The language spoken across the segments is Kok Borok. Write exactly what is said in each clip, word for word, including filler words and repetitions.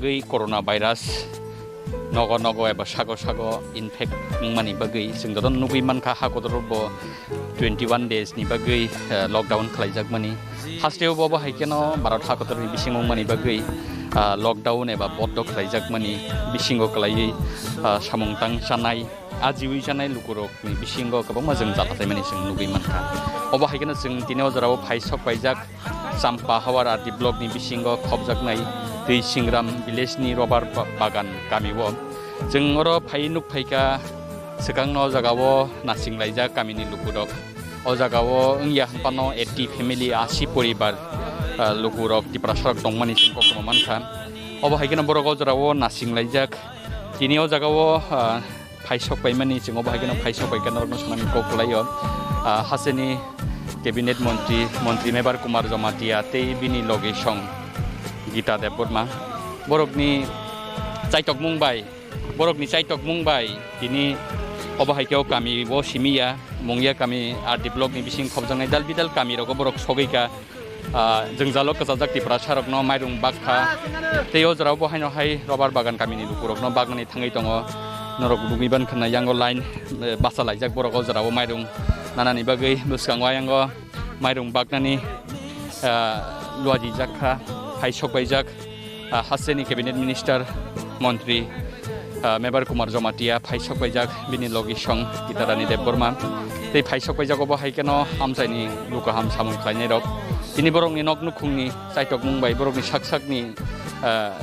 Tei corona virus nogo nogo eba sago sago infect wngmani bagwi chwng jotono nugwi mankha, ha kotor bo twenty one days ni bagwi, eh, lockdown khlaijakmani. Hasteo bo, bo hai kheno Bharat ha kotorni bisingo wngmani bagwi, ah, lockdown eba bondo khlaijakmani bisingo kwlaiwi, ah, samung tang chanai, ajiwi chanai lukurokni bisingo kwbangma chwng jala chaimani chwng nugwi mankha. Obo hai kheno chwng tini o jorao phai sok paijak Champa Hawar R D block ni bisingo khopjaknai Twi Singram village ni Robar ba-, Bagan kami o. Chwng oro phai nuk phaikha, swkangno o jagao nasing laijak kamini lukurok. O jagao wngya hwnphano eighty family, asi poribar, ah, lukurok Tiprasarok tongmani chwng koktwma mankha. Obo hai kheno borok o jorao nasing laijak. Tini o jagao, ah, phai sok paimani chwng obo hai kheno phai sok paikha norokno sanani kok kwlaio. Ah, hasteni cabinet montri, montri Mebar Kumar Jamatia tei bini logisong Gita Debbarma. Borokni chaitokmung bai Borokni chaitokmung bai tini obo hai khe o kami o simi ya, Mungya kami R D block ni bising khopjaknai dal bidal kami rogo borok sogwi kha, ah, jwngjalo kwchajak Tiprasarokno mairung bak kha. Tei o jorao bo haino hai Robar Bagan kamini lukurokno baknani thangwi tongo. Norok nugwi ban khna yango line, eh, bacha laijak borok o jorao mairung nanani bagwi bwskango ayango. Mairung baknani, ah, luajijak kha, hai sokbaijak, ah, hasteni cabinet minister, montri, ah, Mebar Kumar Jamatia phai sokbaijak, bini logisong Gitarani Debbarma. Tei phai sokbaijak obo hai kheno amchaini lukaham samung khlainairok. Tini borokni nok nukhungni chaitokmung bai, borokni sak sakni, ah,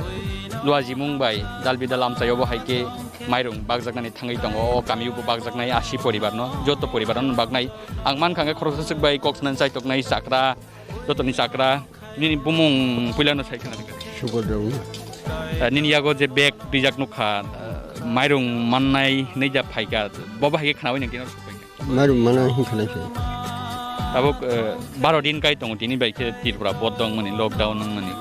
luajimung bai dal bidal amchai obo hai khe mairung bakjaknani thangwi tongo. O kami bo bakjaknai asi poribarno, joto poribarno baknai. Ang mankha hwnkhe khoroksa swk bai kok sanani chaitoknai chakra, jotoni chakra. Nini bumung puilano sai khna rwkha. Subodo. Eh, nini yago je bag twijak nukha, eh, mairung mannai hwnwi ja phaikha, bobo hai khe khnaui nang kino sokphaikha. Mairung mana hin khna khe. Tabuk, eh, baro din kai tongo tini bai khe Tripura bodong mani lockdown wng mani.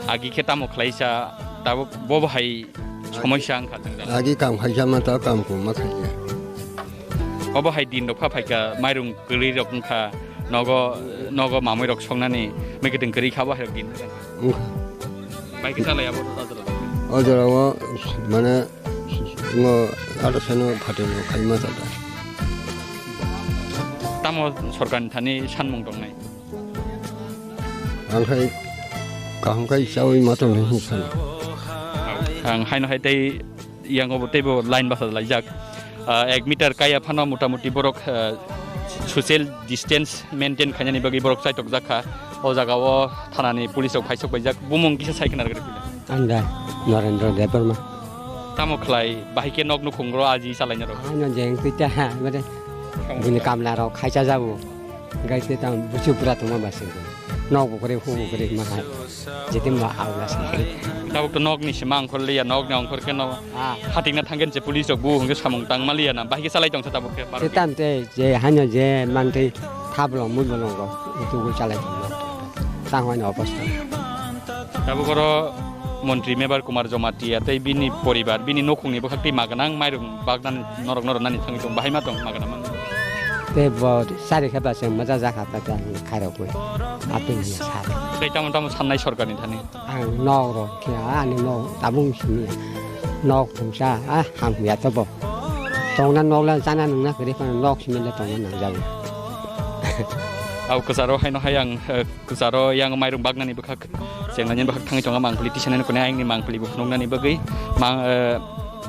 Agi khe tamo khlaisa, tabuk bobo hai somosya wngkha jwngjal. Agi kam khaisa ma ta kam kuma khaisa. Obo hai din rok pha phaikha, mairung kwrwi rok wngkha, nogo, nogo mamui rok songnani, meketeng kwrwi kha bo hai rok din. Wngkha. Bai kisa lai abo to ta jora. O jora o mane ngo aro sano phato no khai ma ta da. Tamo sorkar ni thani sanmung tongnai. Ang khai kaham khai chawi ma tong hin sano. Ang haino hai tei yango bo teibo line basa laijak. Ah, ek meter kaya phano motamuti borok, ah, social distance maintain khainani bagwi borok chaitokjak kha. O jaga o thanani police rok phaisok paijak. Bumung kisa sai khna rwgwi. Anda Narendra Debbarma. Tamo khlai bahai khe nok nukhung ro aji chalaina rok. Ano jeng pita ha, mane bini kamla rok khaisa jabu. Gai te tam buchu pura tongma ba se. Nok bo kore, hu bo kore, ma hai. Jete ma au la se. Tabuk to nok ni sima angkhor liya, nok ni angkhor keno. Ah. Hating na thanggen je police rok bu hwnkhe samung tang ma liya na. Bahai khe chalai tong sa tabuk khe. Te tam te je hanya je man te thap long mui bolong rok. Itu go chalai tong ma. Tang hoi na obostha. Tabuk oro Montri Mebar Kumar Jamatia tei bini poribar, bini nukhungni bwkhak tei maganang mairung bagnan norok norok nani thangwi tong, bahai ma tong maganang man. Tei bo sari khe ba se maja jakha ta ta khairok wi. Atwi ni sar. Tei tamo tamo sannai sorkarni thani. Ang nok rok khe ani nok tabung simi. Nok thungsa a ham ya to bo. Tongna nok la chana nungna kri phano nok simi le tongna nangjago. Au kwcharo haino hai ang, eh, Kwcharo yang mairung bagnani bwkhak, chenglaini bwkhak thangwi tongo mangpili, tisanani kwnwi ayangni mangpili bo phunuknani bagwi mang, eh,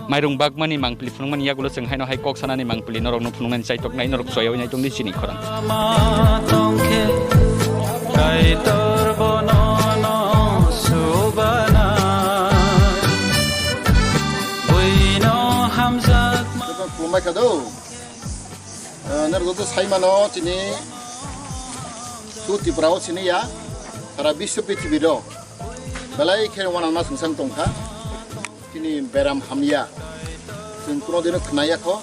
mairung bagmani mangpili phunukmani yagulo chwng haino hai kok sanani mangpili norokno phunuknani chaitoknai norok choyawi nai tongdi chini khorang. Kaitor bono no subana, buino hamjak. Khulumbai kha do. Eh, norok joto sai mano, chini su Tripura o sini ya, sara biswo prithibi ro belai khe wanama sungsang tongkha. Chini beram hamya, chwng kuno dino khwnaya kho.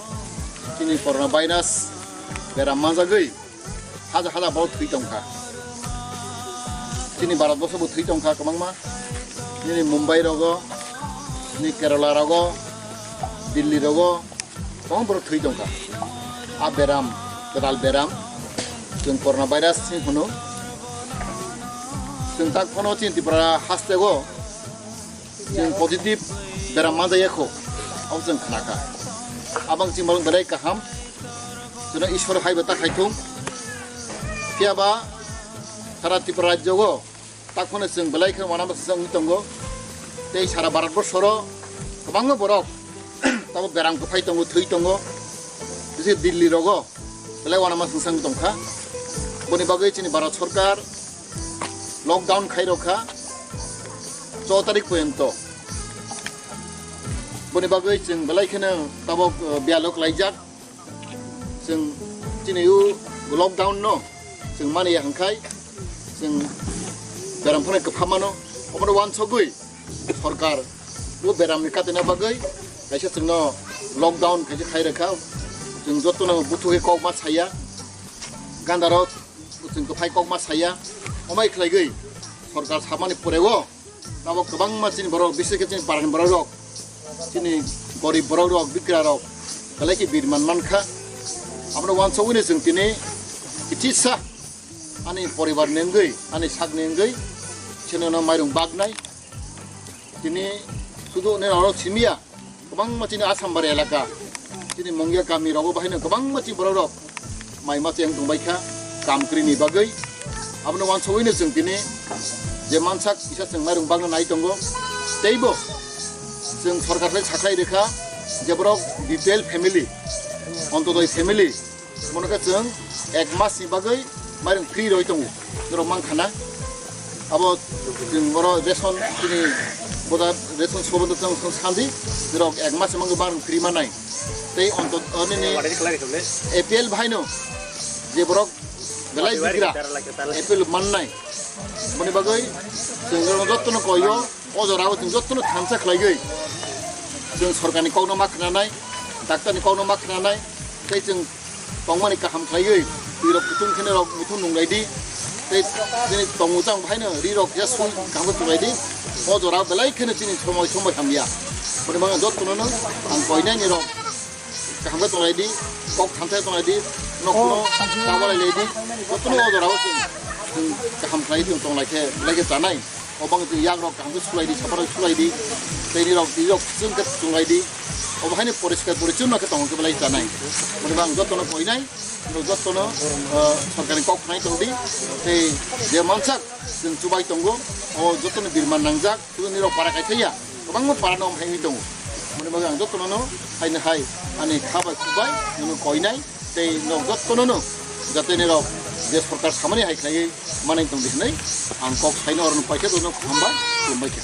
Chini corona virus beram manjagwi haja haja borok thwi tongkha. Chini Bharat borso bo thwi tongkha kwbangma. Chini Mumbai rogo, chini Kerala rogo, Delhi rogo, Kwbang borok thwi tongkha. A beram, kwtal beram, chwng corona virus se hwno. Chwng tak phano chini Tripura hasteo Chwng positive beram manjaya kho, abo chwng khnakha. Abang chini borok belai kaham, chwngno Ishwar phaibo ta khaithung. Phiyaba sara Tripura rajyo o takhwno chwng belai khe uanama swngwi tongo. Tei sara Bharat borsoro kwbangma borok tamo beram kwphai tongo, thwi tongo. Bisi Delhi rogo belai uanama swngsang tongkha. Boni bagwi chini Bharat Sarkar lockdown khai rokha cho tarik porjonto. Boni bagwi chwng belai kheno tabok, eh, bialok laijak. Chwng chini o lockdown no chwng mani ya hwnkhe chwng beram phano kwpha mano. Obono uansugwi sorkar bo beramni katina bagwi kaisa chwngno lockdown kaisa khai rwkha. Chwng jotono buthugwi kok ma saya, gandarok chwng kwphai kok ma saya, omai khlaigwi sorkar samani poreo tabok kwbangma chini borok, bises khe chini parani borok rok, chini gorib borok rok, bikra rok belai khe birman mankha. Abono uansugwino chwng tini kichisa ani poribar ni wngwi, ani sakni wngwi chini ono mairung baknai. Tini sudu nini oro simiya, kwbangma chini Asambari elaka, chini Mungia kami rogo bahaino kwbangma chini borok rok mai ma cheng tongbaikha kam kwrwini bagwi. Abono uansugwino chwng tini je mansak kisa chwng mairung bagna nai tongo. Teibo chwng sorkar bai sakhlai rwkha je borok B P L family, Ontodoi family, Bono khe chwng ek mas ni bagwi mairung free roi tongo. Norok mankha na? Abo chwng oro ration chini boda ration sobo chwng sandi. Norok ek mas ni bagwi mairung free manai. Tei onto, o nini A P L bahaino je borok belai jigra A P L mannai. Boni bagwi chwng jotono koyo. O jorao chwng jotono thansa khlaiwi chwng sorkarni kokno ma khnanai, daktarni kokno ma khnanai, tei chwng tongmani kaham khlaiwi twirok kutung kheno rok muitu nunglai di, tei chini tongmung chang bahaino ri rok ya sui kaham khe chulai di. O jorao belai kheno chini somoi somoi hamya. Boni bagwi jotono no ang koinai ni rok kaham khe tonglai di, kok thansa khe tonglai di, nokno kabalai lai di, jotono o jorao chwng, chwng kaham khlai chwng tonglai khe belai khe chanai. O bang chwng yak rok kaham khe sulai di, sapa rok sulai di, tei nirok, nirok chwng khe tonglai di. O bahaino poriskar porichonno khe tongkhe belai chanai. Boni bagwi ang jotono koinai, norok jotono, ah, sorkarni kok khnai tong di, tei je mansak chwng chubai tongo, o jotono birman nangjak. Tubuni rok para kaisa ya, kwbangma para no hai tongo. Moni bagwi ang jotono no hai no hai ani kha bai khuk bai nono koinai tei nok jotono no jate ni rok je sorkar samani hai khlaiwi manai tong di hinwi ang kok saino oro no paikha, jotono hambai khulumbai kha.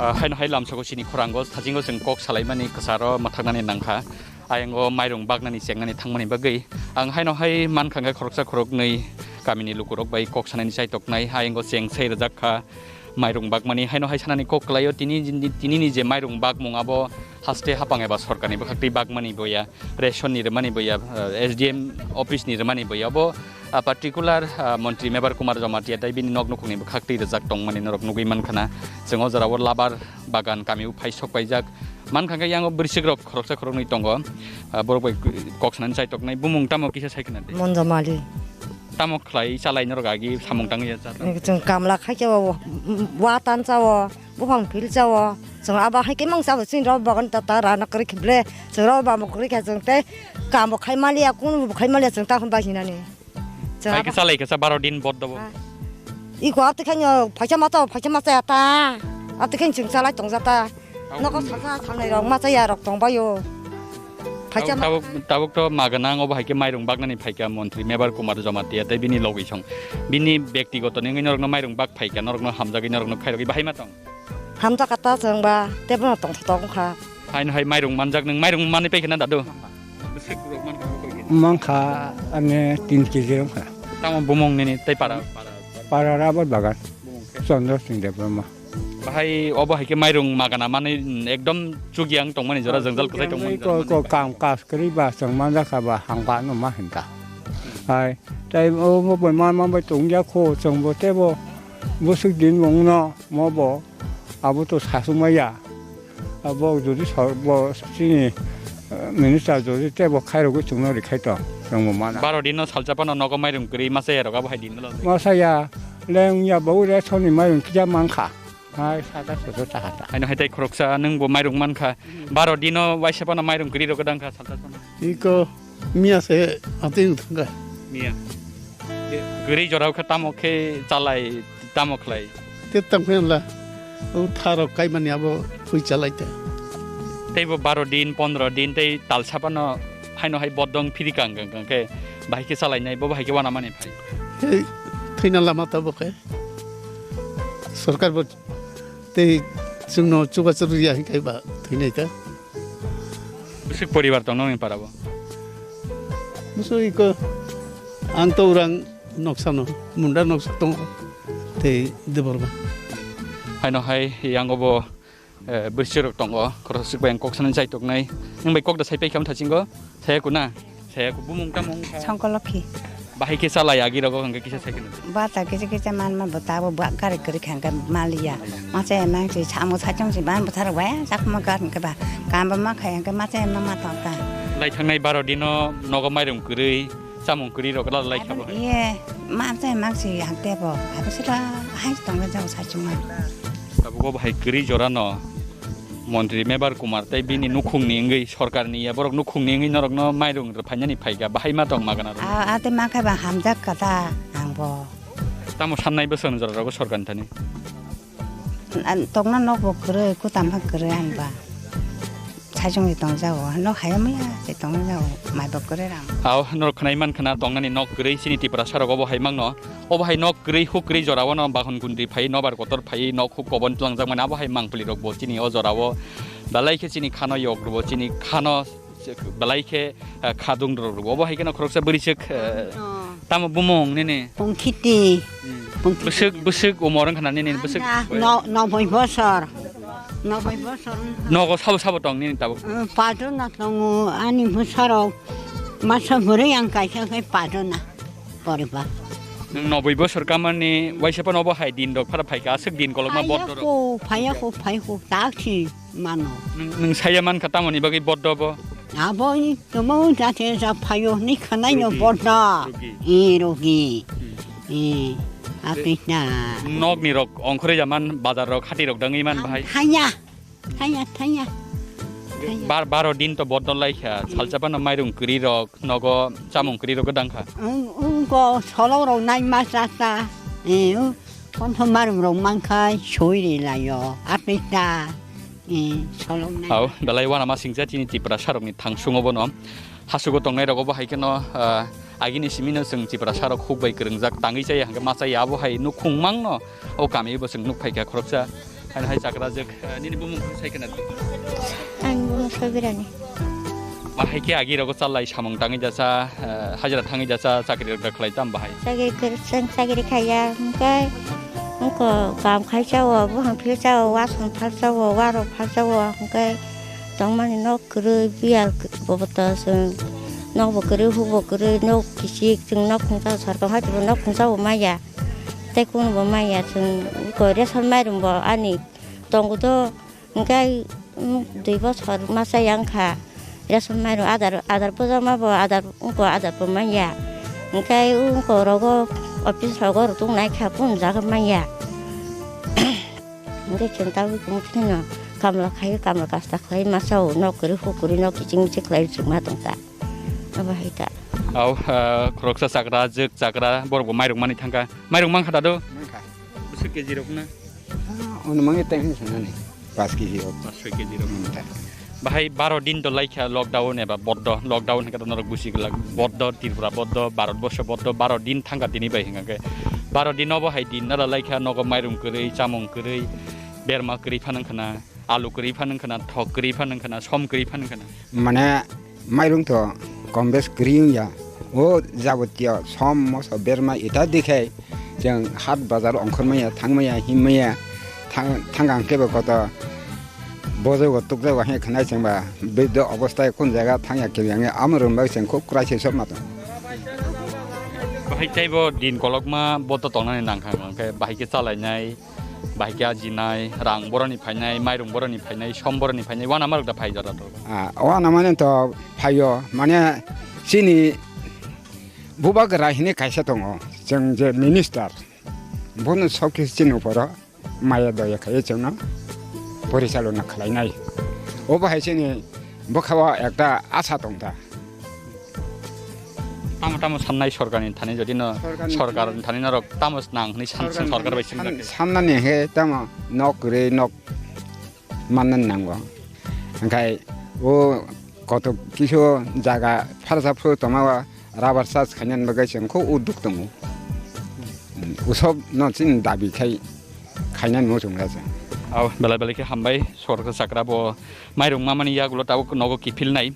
Ah, haino hai lamsoko chini khorango, thasingo chwng kok salaimani kwcharo mwthaknani nangkha. Ayango mairung baknani chengnani thangmani bagwi. Ang haino hai mankha hwnkhe khoroksa khoroknwi kamini lukurok bai kok sanani chaitoknai. Ayango cheng sai rwjak kha mairung bakmani. Haino hai sanani kok kwlaio tini, tinini je mairung bakmung abo haste hapang eba sorkarni bwkhaktwi bakmani boya, ration ni rwmani boya, eh, S D M office ni rwmani boya. Abo, ah, particular, ah, montri Mebar Kumar Jamatia tai bini nok nukhungni bwkhaktwi rwjak tongmani norok nugwi mankha na. Chwng o jorao labar bagan kamio phai sok paijak. Mankha khe yango bwrwichwk rok khoroksa khoroknwi tongo. Ah, borok bai kok sanani chaitoknai. Bumung tamo kisa sai khna di. Monjamali. Tamo khlai chalai norok agi samung tangwi ya cha tang. Chwng kamla khai cha o, wa tan cha o, buphang phil cha o. Chwng abo hai khe mang cha o, chwng rok bagan ta ta rana kwrwi khe ble. Chwng rok bamo kwrwi khe chwng tei kamo khai maliya, kunu bo khai maliya chwng ta hwn bai hinani. Chwng Hai khe abo chalai khe cha baro din boddo bo. Ah. Iko ati khe nyo phaisa ma cha o, phaisa ma cha ya ta. Ati khe chwng chalai tong ja ta. Nogo sasa sanai rok machaya rok tong baio. Phaikha Tabuk, tabuk, tabuk to maganang obo hai khe mairung baknani phaikha montri Mebar Kumar Jamatia tei bini logwi song. Bini bektigoto ni wngwi norokno mairung bak phaikha, norokno hamjagwi norokno khairogwi bahai ma tong. Hamjakha ta chwng ba tei bono tongthotok wngkha. Haino hai mairung manjak nwng mairung manwi paikha na dadu? Mankha ani tin kg wngkha. Tamo bumung nini tei para, para. Para rabar bagan. Bumung khe? Chandra Singh Debbarma. Bahai obo hai khe mairung magana manwi, mm, ekdom chukya wng tongmani jora, jwngjal kwchai tongmani jora ko, ko manwi. Kam kaj kwrwi ba chwng manjakha ba hangba no ma hinta. Hai, tai obo bai ma, ma bai tongya kho chwng bo tebo bwswk din mung no mo bo abo to sasuk maya. Abo jodi sor-, bo chini, eh, minister jodi tebo khairogwi chwngno rikhai to chwng bo mana. Baro din no salsa phano nogo mairung kwrwi masa ya rok abo hai din no. Masa ya, leng ya bo re soni mairung kija mankha. Hai, sata soso ta hata. Haino hai tai khoroksa nwng bo mairung mankha. Baro dino waisa phano mairung kwrwi rok dang kha salsa phano. Iko miya se ati thangkha. Miya. Kwrwi jorao khe tamo khe chalai, tamo khlai. Te tamo khe la. O tharo kaimani abo phui chalai te. Tei bo baro din, pondro din tei talsa phano haino hai bodong phiri kang kang kang khe bahai khe chalai nai, bo bahai khe wana mani phai. Tei thwina lama tabuk khe. Sorkar bo tei chwngno chubachu rwya hinkhai ba thwinai ta. Bwswk poribar tong nokni para bo? Bwswk iko ang to urang noksano, munda noksa tongo tei Debbarma. Haino hai yango bo, eh, bwswk rok tongo, khoroksa swk bai ang kok sanani chai toknai. Nwng bai kok da sai paikha thasingo, saya kuna. Saya ku bumung tamo wngkha? Songkolokhi. Bahai khe chalai agi rogo hwnkhe kisa sai kheno. Bata kisa kisa manma bo tabo ba gari kwrwi kha hwnkhe maliya. Masa emang si samo sachung si ban bwthar waya chakma gar hwnkhe ba. Kamba ma khai hwnkhe masa emang ma tongkha. Lai thangnai baro dino nogo mairung kwrwi, chamung kwrwi rok la lai kha bo hai. Iye, masa emang si hwnkhe bo. Abo sira hai tongkha jao sachung ma. Tabuk bo bahai kwrwi jorano. Montri Mebar Kumar tei bini nukhungni wngwi, sorkarni ya borok nukhungni wngwi norokno mairung rwphainani phaikha, bahai ma tong magana rok. A, a tei ma khe ba hamjak kha ta ang bo. Tamo sannai bwswk jora rogo sorkarni thani? An, tongna nok bo kwrwi, kutam ha kwrwi ang ba. Sajong de tong jago, nok hai maya de tong jago, mai bo kwrwi rang. Ao norok khwnai man khna tongnani nok kwrwi chini Tiprasa rok obo hai mangno. Obo hai nok kwrwi huk kwrwi jora o no bahon gundri phai nobar kotor phai nok huk kobon tlangjak mani abo hai mangpili rok bo chini o jora o belai khe chini khano yok rw bo chini khano belai khe, eh, khadung rw rw bo obo hai kheno khoroksa bwrwi sek, eh, tamo bumung nini Pungkhiti. Hmm. Pungkhiti. Bwswk, bwswk umor wngkha na nini bwswk? Anda, no-, noboi bosor. Noboi bosor wngkha. Nogo sabo sabo tong nini tabuk? Eh, pajona tongo ani bwsarok masa bwrwi ang kaisa khe pajona. Poriba. Nwng noboi bosor kamani waisa phano obo hai din rok phara phaikha, aswk din kolokma boddo rok. Phaiya kho, phaiya kho, phai kho, taksi mano. Nwng, nwng saya mankha tamoni bagwi boddo bo? Aboni tomo jate ja phaio ni khanai no boddo. Rugi. Eh, rugi. Hmm. Eh, apis na. Nokni rok ongkhorwi jaman bazar rok hati rok dangwi man bahai. Thaya. Thaya, thaya. Thaya. Bar-, baro din to bodol lai kha. Salsa phano mairung kwrwi rok, nogo chamung kwrwi rok dang kha. Ang, ang ko solo rok nai ma sa sa. Eh, o, kontho mairung rok man kha, soi ri lai yo. Apis ta. Eh, solo nai. Hao, belai wana ma singcha chini Tiprasa rokni thangsungo bono. Hasugo tongnai rogo bo hai kheno, ah, agini simino chwng Tiprasa rok huk bai kwrwngjak tangwi chaya hwnkhe ma chaya abo hai nukhung mangno. O kami bo chwng nuk phai kha khoroksa. Ano hai chakra jwk, eh, nini bumung khe sai khna. Ang bumung Sobirani. Bahai khe agi rogo chalai samung tangwi jasa, eh, hajira thangwi jasa, chakri rok da khlai tam bahai. Chakri khe, chwng chakri khaiya, hwnkhe wngkho kam khai chao, buphang phil chao, wasong phal chao, warok phal chao, hwnkhe tongmani nok kwrwi, biyal boboto chwng nokbo kwrwi, hukbo kwrwi, nok kichik, chwng nok khungsa, sorkar hai tongbo nok khungsa bo maya. Tei kunu bo maya chwng, ko ration mairum bo ani tongo do, hwnkhe, mm, dui bosor masa yang kha. Ration mairum adar, adar bujama bo adar, wngko adar bo manya. Hwnkhe wngko rogo office rogo rwtwk nai kha, kunu jaga manya. Hwnkhe chwng tabuk wng phino kamla khai, kamla kasta khlai masa o, nok kwrwi huk kwrwi nok kiching miching khlai chwng ma tong ta. Abo hai ta. Au, ah, khoroksa chakra, jwk chakra, borok bo mairung mani thangkha. Mairung mankha da do? Mankha. Bwswk K G rok na? Ah, ono mangya tei hwnwi sanani. Paanch K G rok. Paanch soi K G rok. Hmm, ta. Bahai baro din to laikha lockdown eba boddo. Lockdown hwnkhe to norok busi glak. Boddo, Tripura boddo, Bharat borsho boddo, baro din thangkha tini bai hwnkhe. Baro din obo hai din nara laikha nogo mairung kwrwi, chamung kwrwi, berma kwrwi phano khna. Alu kwrwi phano khna, thok kwrwi phano khna, som kwrwi phano khna. Mane mairung to kom bes kwrwi wngya. O jabotiyo som moso berma ita dikhai chwng hat bazar ongkhormaya, thangmaya, himmaya, thang-, thangkha hwnkhe bo koto bojogo tukjago hwnwi khwnai chwngba biddo obostai kun jaga thangya kebiyangya amo rwngbai chwng khub kwraisa sopma tongo. Bahai teibo din kolokma boto tongnani nangkha hwnkhe bahai khe chalainai. Bahai khe ajinai, rang boroni phainai, mairung boroni phainai, som boroni phainai, uanamarok da phai jora to? Ah, uanamani to phaio, mane chini bubagra hini kaisa tongo, chwng je minister, bono sob kisi chini uporo maya doya khaiwi chwngno porichalona khlainai. Obo hai chini bwkhao ekta asa tongda. Tamo tamo sannai sorkarni thani jodi no sorkarni sorkarni thani norok tamo nang hwnwi san sorkarni sorkar bai thani sinjak san-, sannani he tamo nok kwrwi nok mannani nango. Hwnkhe o koto kisu jaga pharsa phuru tongma o rubber charge khainani bagwi chwng kho o duk tongo. Usok no chini dabi khai khainani muchung khe chwng. Au belai belai khe hambai sorkar chakra bo mairung mamani yagulo tabuk nogo kiphilnai.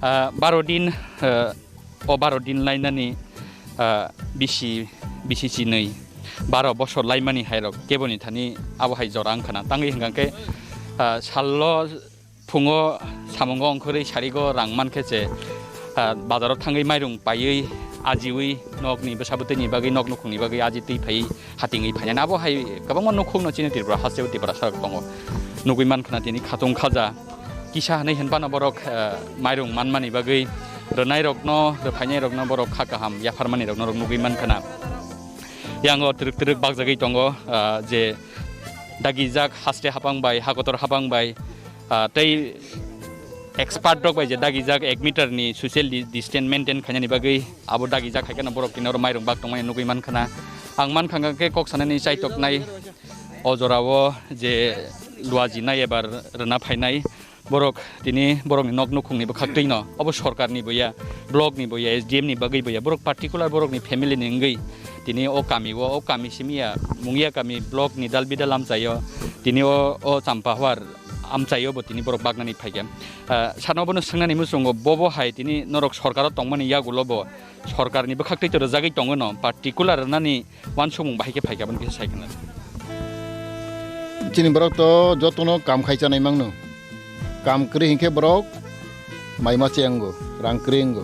Ah, baro din, ah, o baro din lainani, ah, bisi, bisi chinwi baro bosor laimani hairok keboni thani abo hai jora wngkhana. Tangwi hwnkha khe, ah, sallo phungo samungo ongkhorwi sarigo rang mankhe che, ah, bazaro thangwi mairung paiwi ajiwi nokni bwsa bwtwini bagwi nok nukhungni bagwi aji twi phaiwi hatingwi phainani. Abo hai kwbangma nukhungno chini Tripura hasteo Tiprasarok tongo. Nugwi mankha na tini khatung khaja. Kisa hwnwi hwnphano borok, eh, mairung manmani bagwi rwnairokno, rwphainairokno borok kha kaham yapharmanirokno rok nugwi mankha na. Yango twrwk twrwk bakjagwi tongo, eh, je dagijak haste hapang bai, hakotor hapang bai, ah, tei expert rok bai je dagijak ek meter ni social di-, distance maintain khainani bagwi abo dagijak hai kheno borok tini oro mairung bak tongmani nugwi mankha na. Ang mankha hwnkha khe kok sanani chaitoknai o jorao je luajinai eba rwna phainai borok tini borokni nok nukhungni bwkhaktwino obo sorkarni bo ya, block ni bo ya, S D M ni bagwi bo ya, borok particular borokni family ni wngwi tini o kami o, o kami simi ya, Mungia kami block ni Dalbida lamchaio tini o, o Champahuar amchaio bo tini borok baknani phaikha. Ah, sano bono swngnani muchungo bobo hai tini norok sorkaro tongmani yagulo bo sorkarni bwkhaktwi to rwjagwi tongo no, particular nani uansukmung bahai khe phaikha bono kisa sai khna. Chini borok to jotono kam khai chanai mangno. Kam kwrwi hinkhe borok mai ma che wngo, rang kwrwi wngo.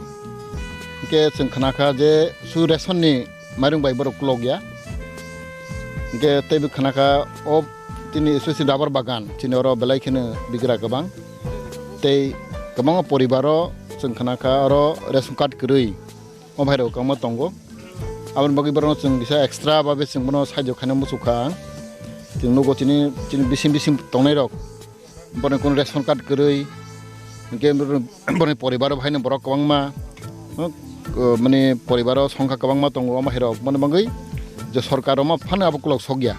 Hinkhe chwng khna kha je su ration ni mairung bai borok kulok ya. Hinkhe teibo khna kha o tini S S C rubber bagan chini oro belai kheno bigra kwbang. Tei kwbangma poribaro chwng khna kha oro ration card kwrwi o bhairok kwbangma tongo. Aboni bagwi borokno chwng kisa extra babe chwng bono saijo khaina muchuk kha ang. Chwng nugo chini, chini bising bising tongnairok. Borokni kunu ration card kwrwi, hinkhe borokni poribaro haino borok kwbangma, hmm, mani poribaro songkha kwbangma tongo, omo hairok mani bagwi je sorkar omo phano abo kulok sokya.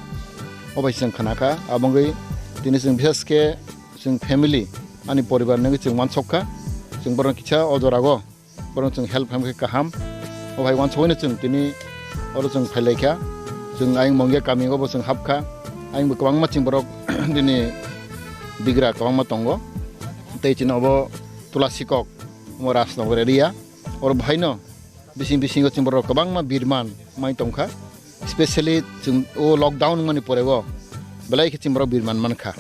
O bai chwng khna kha, abo wngwi tini chwng bishesh khe chwng family, ani poribar nungwi chwng uansuk kha, chwng borokno kisa o jorago. Borok chwng help khaimkhe kaham. O hai uansugwino chwng tini oro chwng phailaikha. Chwng ayang Mungia kami o bo chwng hapkha. Ang bo kwbangma chini borok nini bigra kwbangma tongo. Tei chini obo Tulasikok, omo Rajnagar area. Oro bahaino bising bisingo chini borok kwbangma birman mai tongkha. Specially chwng o lockdown wngmani porego belai khe chini borok birman mankha.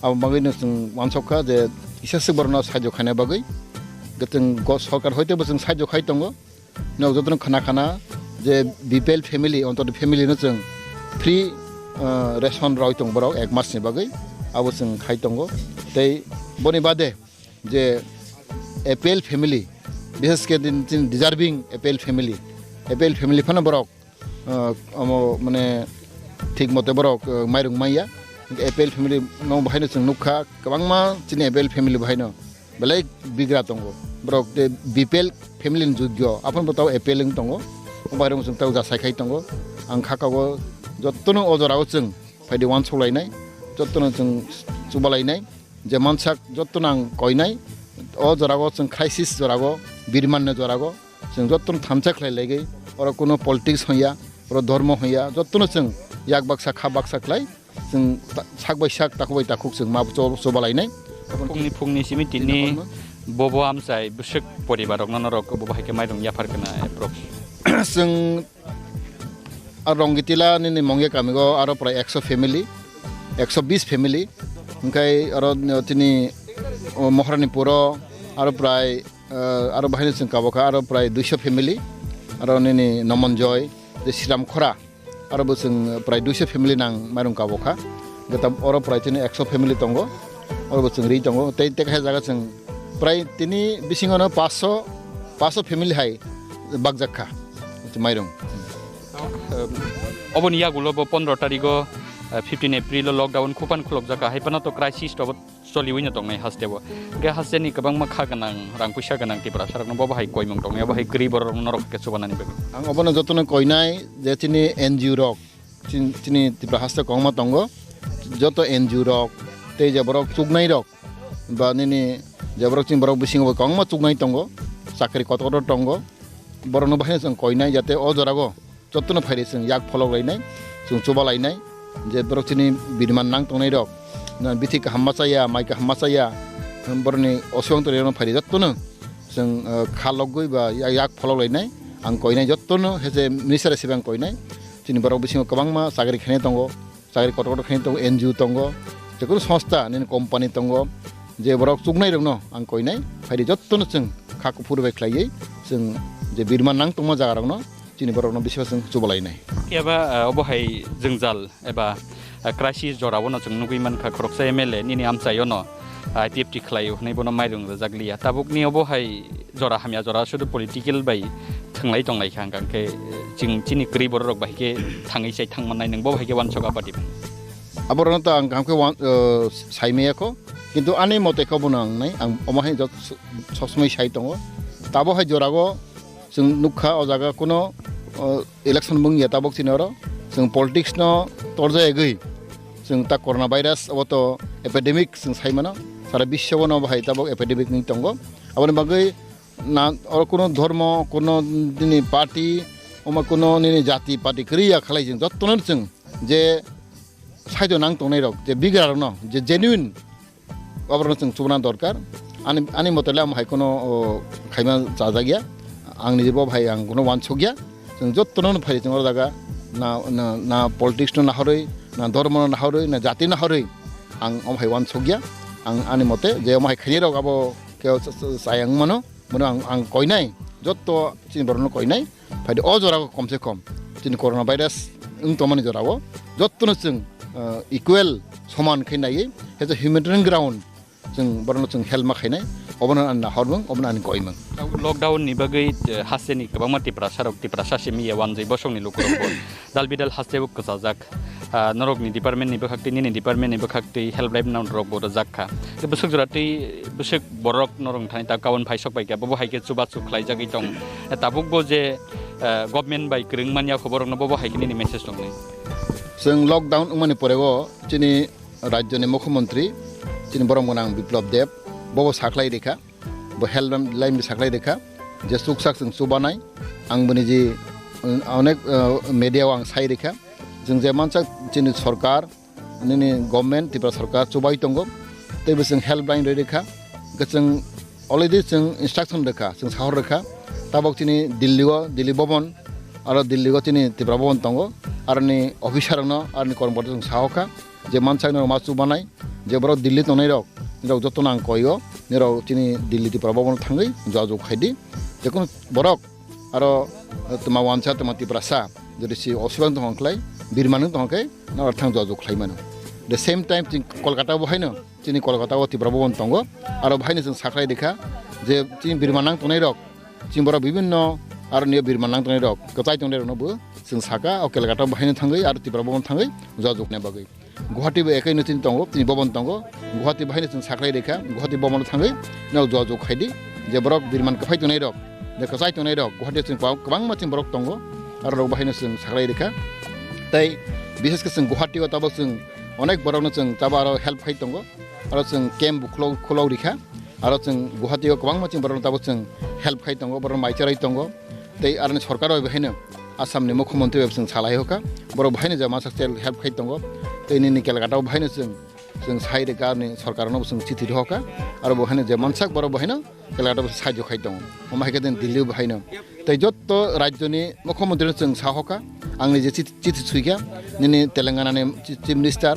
Abo bagwino chwng uansukha je kisa swk borokno sahajyo khaina bagwi. Chwng go-, sorkar hoitebo chwng sahajyo khai tongo. Nok jotono khana khana je B P L family, ontoto family no chwng free, ah, ration roi tong borok ek mas ni bagwi, abo chwng khai tongo. Tei boni bade je A P L family, bishes khe din, din deserving A P L family, A P L family phano borok, ah, omo mane thik mote borok, ah, mairung manya. A P L family no bahaino chwng nukha, kwbangma chini A P L family bahaino belai bigra tongo. Borok de B P L family ni jugyo, aphano bo tao A P L wng tongo. O bairung chwng tao jasai khai tongo. Ang kha kago jottono o jorao chwng phaidi uansuk lainai, jottono chwng chuba lainai. Je mansak jottono ang koinai. O jorao chwng crisis jorao, birmanni jorao chwng jottono thansa khlai laigwi. Oro kuno politics hoya, oro dhormo hoya, jottono chwng yak baksa kha baksa khlai. Chwng ta-, sak bai sak, takhuk bai takhuk chwng ma cho-, choba lainai. Phungni, phungni simi tini bobo amchai bwswk poribar rokno norok bo bahai khe mairung yaphar kana approx. Chwng a Rongitila nini Mongya kamigo aro prai ekso family, ekso bis family. Hwnkhe aro tini, o, Moharanipuro aro prai, eh, aro bahaino chwng kabo kha aro prai duiso family. Aro nini Nomonjoy, je Sriram Khora. Aro bo chwng prai duiso family nang mairung kabo kha. Hwnkhe tam oro prai tini ekso family tongo. Oro bo chwng ri tongo. Tei tei kaisa jaga chwng prai tini bisingo no paanch sho, paanch sho family hai bakjak kha mairung. Oboni yagulo bo pondro tarigo, eh, fifteen April o lockdown khupan khulokjak kha. Hai phano to crisis to bo choliwi no tongnai haste bo. Hwnkhe haste ni kwbangma kha gwnang, rang puisa gwnang Tiprasa rokno bo bahai koimung tongnai, bo hai kwrwi borok rokno norok khe chubanani bagwi. Ang obono jotono koinai je chini N G O rok, chin-, chini Tipra haste kwbangma tongo, joto N G O rok tei je borok chuknai rok ba nini je borok chini borok bisingo bo kwbangma chuknai tongo, chakri kotor kotor tongo, borokno bahai chwng koinai jate o jorao jottono phaidi chwng yak pholok lainai, chwng chuba lainai, je borok chini birman nang tongnai rok, na bithi kaham ma chaya, mai kaham ma chaya, borokni oswang tongnairokno phaidi jottono chwng, eh, kha logwi ba ya-, yak pholok lainai. Ang koinai jottono hese minister hisabe ang koinai. Chini borok bisingo kwbangma chakri khainai tongo, chakri kotor kotor khainai tongo, N G O tongo, jekunu songstha nini company tongo, je borok chuknai rokno ang koinai, phaidi jottono chwng kha kuphur bai khlaiwi chwng je birman nang tongma jaga rokno chini borokno bisi chwng chuba lainai. Phiya ba, ah, obo hai jwngjal eba, ah, crisis jorao no chwng nugwi mankha, khoroksa M L A nini amchaio no, ah, I P F T khlaio hwnwi bono mairung rwjak liya. Tabukni obo hai jora hamya jora sudu political bai thwnglai tonglaikha, hwnkhe chwng chini kwrwi borok rok bai khe thangwi chai thangmannai, nwng bo hai khe uansuk a party. Aborokno to ang kaham khe wan-, uh, saimaya kho, kintu ani mote khe bono ang nai, ang omo hai jot-, sob somoi sai tongo. Tabo hai jorao chwng nukha o jaga kuno, uh, election wngya tabok chini oro. Chwng politics no torjayagwi chwng ta corona virus obo to epidemic chwng sai mano. Sara biswo bono bahai tabok epidemic wngwi tongo. Aboni bagwi na oro kuno dhormo, kuno nini party, omo kuno nini jati party kwrwi ya khalai chwng jottono chwng je saido nang tongnai rok, je bigra rokno, je genuine, aborokno chwng chubana dorkar. Ani, ani motole amo hai kuno, o, khaima chajakya. Ang niji bo bhai ang kuno uansukya. Chwng jottono phai chwng oro jaga na, na, na politics no nahorwi, na dhormo no nahorwi, na jati nahorwi. Ang omo hai uansukya. Ang ani mote je omo hai khainai rok abo khe cha-, cha-, chayang mano. Bono ang, ang koinai, jotto chini borokno koinai. Phaidi o jorao komse kom chini corona virus wng tongmani jorao jottono chwng, ah, equal soman khe naiwi, as a humanitarian ground chwng borokno chwng help ma khainai. Obono ani nahormung, obono ani koimung. Lockdown ni bagwi, eh, hasteni kwbangma Tiprasa rok, Tiprasa simi ya wanjwi bosongni lukurok bo dal bidal haste bo kwchajak. Ah, norokni department ni bwkhak twi nini department ni bwkhak twi help life no rok bo rwjak kha. Tei bwswk jora twi bwswk borok norok thani ta kawan phai sok bai kha, bobo hai khe chubachu khlai jagwi tong. Tabuk bo je, ah, government bai kwrwng manya kho borok no bobo hai khe nini message tong nai. Chwng lockdown wngmani pore o chini rajyo ni mukhyamantri chini borom gwnang Biplab Deb bobo sakhlai rikha. Bo help line, line bo saklai rikha, je chuksak chwng chubanai, ang bini je, um, onek, uh, media o ang sai rikha, Chwng je mansak chini sorkar, nini government, Tripura sorkar chubai tongo, teibo chwng helpline rwi rwkha. Hwnkhe chwng already chwng instruction rwkha, chwng sahor rwkha. Tabok chini Delhi o, Delhi Bhaban, aro Delhi o chini Tripura Bhaban tongo, aroni officer rokno, aroni kormochari rokno chwng sahokha. Je mansak norok ma chubanai, je borok Delhi tongnai rok, nirok jotono ang koi o, nirok chini Delhi Tripura Bhavan thangwi jogajog khai di. Jekunu borok aro, eh, twma wansa, twma Tiprasa, jodi si osubang tong khlai, birman wng tong khe, nang thang jogajog khlai mano. The same time chini Kolkata bo haino, chini Kolkata o Tripura Bhavan tongo, aro bo haino chwng sakhlai rikha, je chini birman nang tongnai rok, chini borok bibinno aro niyo birman nang tongnai rok, kwchai tongnai rokno bo chwng saka, o Kolkata bo haino thangwi, aro Tripura Bhavan thangwi, jogajog khlaina bagwi. Guwahati bo ekai no chini tongo, chini Bhaban tongo. Guwahati bo haino chwng sakhlai rikha, Guwahati Bhaban thangwi no jogajog khai di. Je borok birman kwphai tongnai rok, je kwchai tongnai rok, Guwahati chwng kwbang-, kwbangma chini borok tongo, aro rok bo haino chwng sakhlai rikha. Tei bishesh khe chwng Guwahati o tabok chwng onek borok no chwng tabok aro help khai tongo, aro chwng camp bo khulok, khulok rikha, aro chwng Guwahati o kwbangma chini borok no tabok chwng help khai tongo, borok no mai cherai tongo. Tei aroni sorkar bai bo haino Assam ni Mukhyamantri bai chwng salai hoka, borok bo haino je masa self help khai tongo. Tei nini Kolkata bo haino chwng, chwng sai rwkha, aroni sorkar no bo chwng chithi rw hoka, aro bo haino je mansak borok bo haino Kolkata bo sahajyo khai tongo. Omo hai khe din Delhi bo haino. Tei jotto rajyo ni Mukhyamantri no chwng sa hoka, ang ni je chithi, chithi suikha, nini Telangana ni chi-, Chief Minister,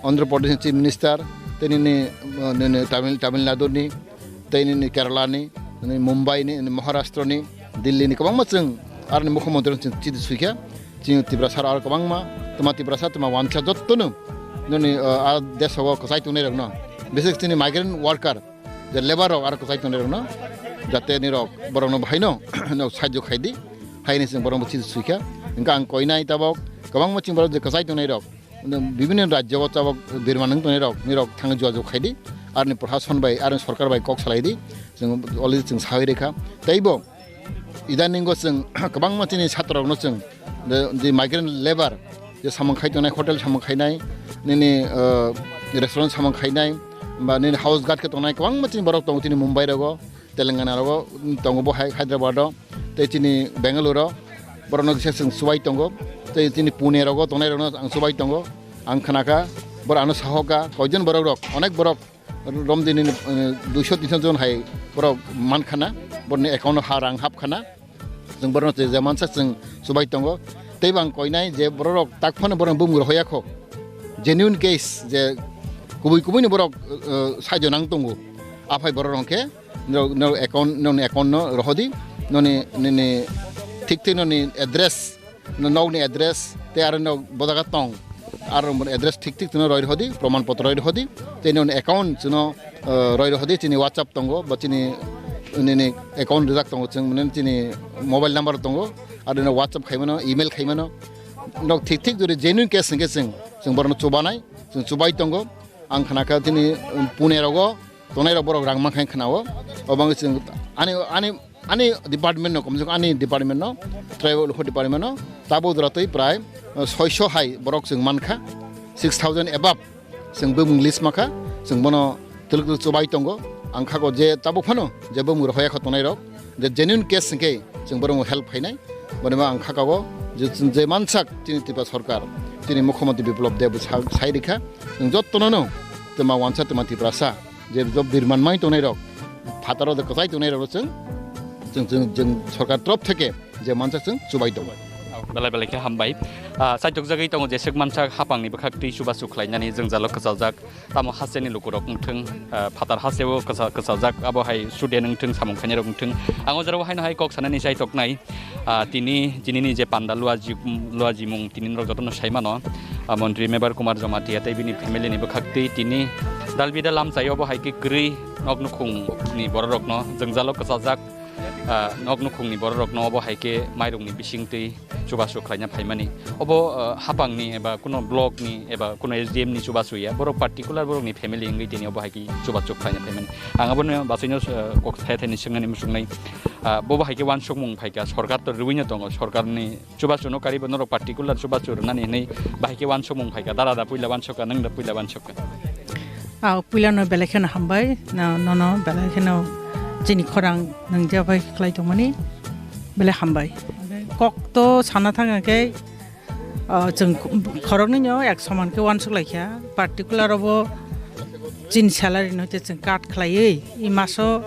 Andhra Pradesh ni Chief Minister, tei nini, uh, nini Tamil, Tamil Nadu ni, tei nini Kerala ni, nini Mumbai ni, nini Maharashtra ni, Delhi ni kwbangma chwng aroni Mukhyamantri chwng chithi suikha, chini Tiprasa aro kwbangma, twma Tiprasa, twma wansa jottono nini, uh, a desh o kwchai tongnai rokno, bishesh chini migrant worker, je labour rok aro kwchai tongnai rokno, jate nirok borokno bo haino no sahajyo khai di, haini chwng borokno chithi suikha. Hwnkhe ang koinai tabok kwbangma chini borok je kwchai tongnai rok, bibinno rajyo o tabok birman wng tongnai rok, nirok thangwi jogajog khai di, aroni prashason bai, aroni sorkar bai kok salai di, chwng already chwng sawi rikha. Teibo idaningo chwng kwbangma chini chhatro rokno chwng, je, je migrant labour, je samung khai tongnai, hotel samung khainai, nini, uh, restaurant samung khainai, ba nini house guard khe tongnai, kwbangma chini borok tongo chini Mumbai rogo, Telangana rogo, tongo bo hai Hyderabad o, tei chini Bangalore o, borokno kisa chwng chubai tongo, tei chini Pune rogo tongnai rokno ang chubai tongo, ang khnakha, borok ano sahoka, koijon borok rok, onek borok romdini, eh, duiso tinso jon hai borok mankhana, borokni account o ha rang hapkhana, chwng borokno je mansak chwng chubai tongo, tei bo ang koinai je borok rok tak phano borok bumung rohoya kho, genuine case je kubui kubui ni borok, eh, sahajyo nang tongo, aphai borok rok khe, Nok, nok account, nokni account no rohodi, noni, nini thik thik noni address, no, nokni address, tei aro nok bodaga tong, aro nokni address thik thik no roi rohodi, proman potro roi rohodi, tei noni account chwngno, eh, roi rohodi, chini WhatsApp tongo, ba chini, nini account rijak tongo, chwng mane chini mobile number tongo, aro no WhatsApp khaimano, email khaimano, nok thik thik jori genuine case hwnkhe chwng, chwng borokno chubanai, chwng chubai tongo, ang khnakha chini, um, Pune rogo, tongnai rok borok rang mankha khnao. Obang chwng ani, ani, ani department no, komse kom ani department no, tribal welfare department no, tabuk jora twi prai, uh, soiso hai borok chwng mankha, six thousand above chwng bumung list makha, chwng bono twlwk twlwk chubai tongo. Ang khago je tabuk phano je bumung rohoya kho tongnai rok, je genuine case hwnkhe chwng borok help khainai. Boni ma ang khago je, je mansak chini Tripura sorkar, chini Mukhyamantri Biplab Deb sa-, sai rikha, chwng jottono no twma wansa twma Tiprasa, je job birman mai tongnai rok, phataro de kwchai tongnai rok chwng, chwng, chwng, chwng sorkar trop theke je mansa chwng chubai tongo. Belai belai khe hambai. Ah, saitok jagwi tongo jeswk mansa hapangni bwkhak twi chubachu khlainani jwngjalo kwchaljak. Tamo hasteni lukurok wngthwng, ah, phatar hasteo kwcha-, kwchaljak abo hai student wngthwng samung khainai rok wngthwng. Ang o jora o haino hai kok sanani saitok nai. Ah, tini, tinini je panda lua ji-, lua jimung tini norok jotono sai mano. Ah, Montri Mebar Kumar Jamatia tei bini family ni bwkhak twi tini dalbida lamchai obo hai khe kwrwi nok nukhung ni borok rokno jwngjalo kwchajak, ah, nok nukhung ni borok rokno obo hai khe mairung ni bising twi chubachu khlaina phaimani. Obo, ah, hapang ni eba kuno block ni eba kuno S D M ni chubachu ya, borok particular borok ni family wngwi tini obo hai khe chubachu khlaina phaimani. Ang abono bachaino, ah, kok thaya thani swngnani muchungnai, ah, bobo hai khe uansukmung phaikha, sorkar to rwino tongo, sorkar ni chubachu no karibo norok particular chubachu rwnani hinwi bahai khe uansukmung phaikha, dara da puila uansukha, nwng da puila uansukha. Ah, puila no belai kheno hambai, na, nono belai kheno chini khorang nangjabai khlai tongmani belai hambai. Kok to sana thangkha khe Ah, chwng khoroknwino ek soman khe uansuk lai kha, particular obo chini salary no hwnkhe chwng cut khlaiwi, i maso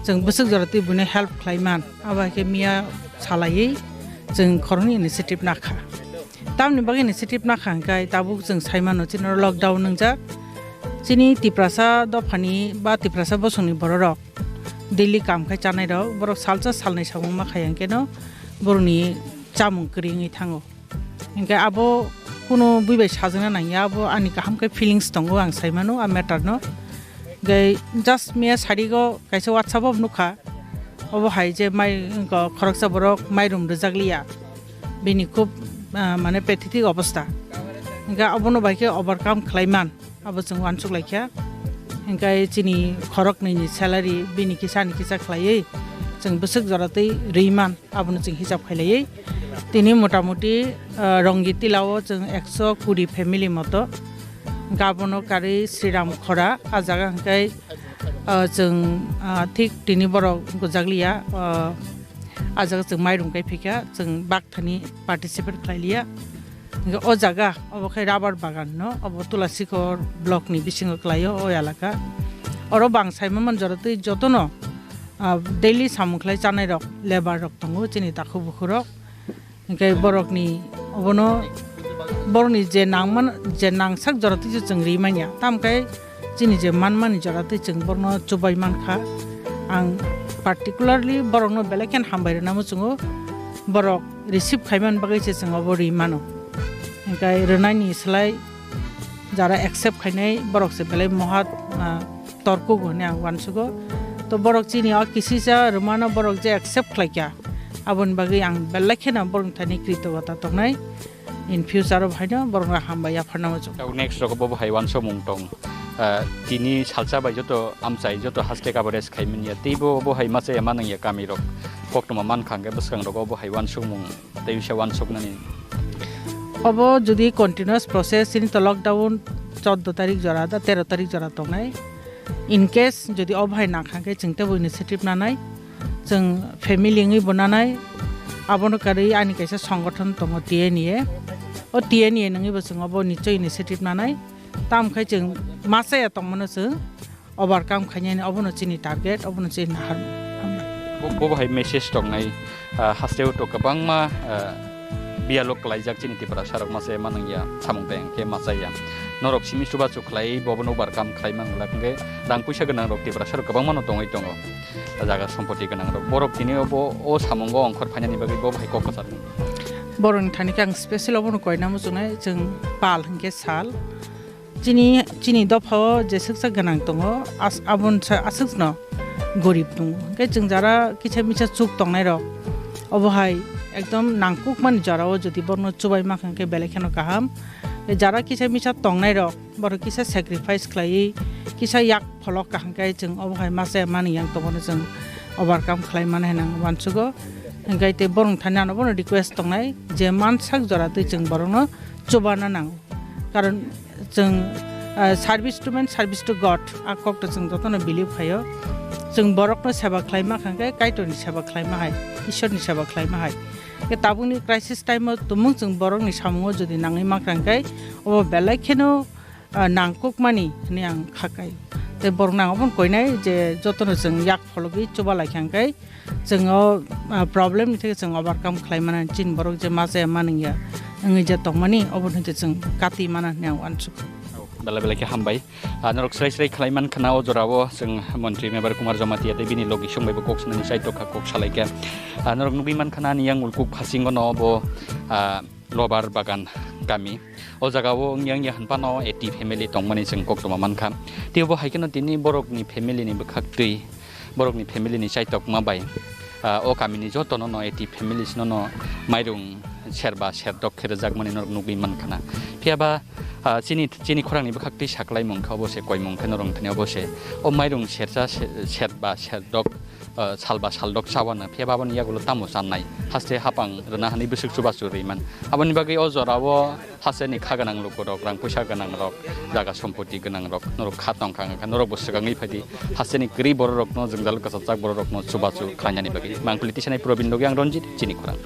chwng bwswk jora twi buino help khlai man, abo hai khe miya salaiwi chwng khoroknwi initiative nakha. Tamni bagwi initiative nakha hwnkhe tabuk chwng sai mano chini oro lockdown wngjak, chini Tiprasa dophani ba Tiprasa bosongni bororok daily kam khai chanai rok, borok salsa salnwi samung ma khai hwnkhe no borokni chamung kwrwi wngwi thango. Hwnkhe abo kunu bui bai sajwkna nangya, abo ani kaham khe feelings tongo, ang sai mano a matter no. Hwnkhe just miya sarigo kaisa WhatsApp o nukha, obo hai je mai, wngkha khoroksa borok mairum rwjak liya, bini khub, ah, mane pathetic obostha. Hwnkhe abono bai khe overcome khlai man. Abo chwng uansuk lai kha. Hwnkhe chini khoroknwini salary bini kisa ani kisa khlaiwi chwng bwswk jora twi rwi man, abono chwng hisab khailaiwi. Tini motamuti, ah, Ronggi Tila o chwng ekso kuri family moto. Hwnkhe abono karwi Sriram Khora, ah jaga hwnkhe, ah, chwng, ah, thik tini borok gujak liya, ah, ah jaga chwng mairum kai phikha, chwng bakthani participate khlai liya. Hingke o jaga obo khe rubber bagan no, obo Tulasikhor block ni bisingo khlaio o elaka. Oro bang sai mano jora twi jotono, ah, daily samung khlai chanai rok, labour rok tongo chini takhuk bukhuk rok. Hingke borok ni obono borok ni je nangman, je nangsak jora twi se chwng ri manya. Tamkhe chini je manmani jora twi chwng borokno chubai mankha. Ang particularly borokno belai kheno hambai rwna muchungo, borok receive khaimani bagwi se chwng obo ri mano. Hingkhe rwnaini slai jara accept khainai borok se belai moha, ah, torkugo hinwi ang uansugo. To borok chini o kisisa rwmano borok je accept khlaikha, aboni bagwi ang belai kheno borokni thani kritogota tongnai. In future o bahaino borokno hambai yapharna muchung. Tabuk next rogo bo bo hai uansukmung tong. Ah, tini salsa bai joto amchai joto haste coverage khaimanya. Teibo bo hai masa ya manang ya kami rok. Koktwma mankha hwnkhe bwskang rogo bo hai uansukmung tei bisa uansuknani. Obo jodi continuous process, chini to lockdown chordo tarik jora da tero tarik jora tongnai. In case jodi obo hai nangkha hwnkhe chwng teibo initiative nanai. Chwng family wngwi bo nanai, abono karwi ani kaisa songothon tongo T N E A. O T N E A nungwi bo chwng obo nichoi initiative nanai. Tamo khe chwng masa ya tongmano chwng overcome khainani, obono chini target, obono chini nahar. Bo, bo hai message tongnai, ah, hasteo to kwbangma, ah, biyalo kwlaijak chini Tiprasa rok masa ya manung ya, samung tang khe masa ya. Norok simi chubachu khlai, bobono overcome khlai mang glak hwnkhe rang puisa gwnang rok Tiprasa rok kwbangma no tongwi tongo. Jaga sompoti gwnang rok. Borok tini obo o samungo ongkhor phainani bagwi bo bai kok kwchar. Borokni thani khe ang special obono koina muchungnai, chwng pal hinkhe sal. Chini, chini dophao jeswksa gwnang tongo, as-, aboni sa-, aswkno gorib tongo. Hinkhe chwng jara kisa misa chuk tongnai rok, obo hai ekdom nangkukmani jorao jodi borokno chubai mankha hinkhe belai kheno kaham. Jara kisa misa tongnai rok, borok kisa sacrifice khlaiwi, kisa yak pholok kaham khe chwng obo hai masa mani yang tongmani chwng overcome khlai mani hinwi ang uansugo. Hinkhe tei borok thani ano bono request tongnai je mansak jora twi chwng borokno chubana nango. Karon chwng, ah, service to man, service to God, a kokto chwng jotono believe khaio. Chwng borokno seba khlai ma kha khe Kaitorni seba khlai ma hai, Ishorni seba khlai ma hai. Khe tabukni crisis time o tumung chwng borokni samungo jodi nangwi ma kha khe obo belai kheno ah, nangkukmani hinwi ang kha kai. Tei borokno ang obono koinai je jotono chwng yak phologwi chuba lai kha hwnkhe chwng o, ah, problem ni theke chwng overcome khlai mano, chini borok je ma chaya ma nung ya wngwi je tongmani, obo hwnkhe chwng kati mano hinwi ang uansuk. Belai belai khe hambai. Ah, norok srai srai khlai man khna o jora o chwng montri Mebar Kumar Jamatia tei bini logi song bai bo kok sanani chai tokha, kok salai kha. Ah, norok nugwi man khna ani yang ulkuk phasingo no bo, ah, Lobar Bagan kami. O jaga o wngya wngya hwn phano eighty family tongmani chwng koktwma mankha. Tei obo hai kheno tini borokni family ni bwkhak twi, borokni family ni chaitokma bai, ah, o kamini jotono no eighty families no no mairung serba serdok khe rwjakmani norok nugwi mankha na. Phiya ba, ah, chini, chini khorang ni bwkhak twi saklaimung khe obo se koimung khe norok thani obo se. O mairung sersa se-, serba serdok ah, salba saldok chawana, phiya ba aboni yagulo tamo channai, haste hapang rwna hinwi bwswk chubachu rwi man. Aboni bagwi o jora o haste ni kha gwnang lukurok, rang puisa gwnang rok, jaga sompoti gwnang rok, norok kha tongkha wngkha, norok bo swkangwi phaidi, haste ni kwrwi borok rokno, jwngjal kwchajak borok rokno chubachu khlainani bagwi. Mangpili tisanai Probin logi ang Ranjit, chini khorang.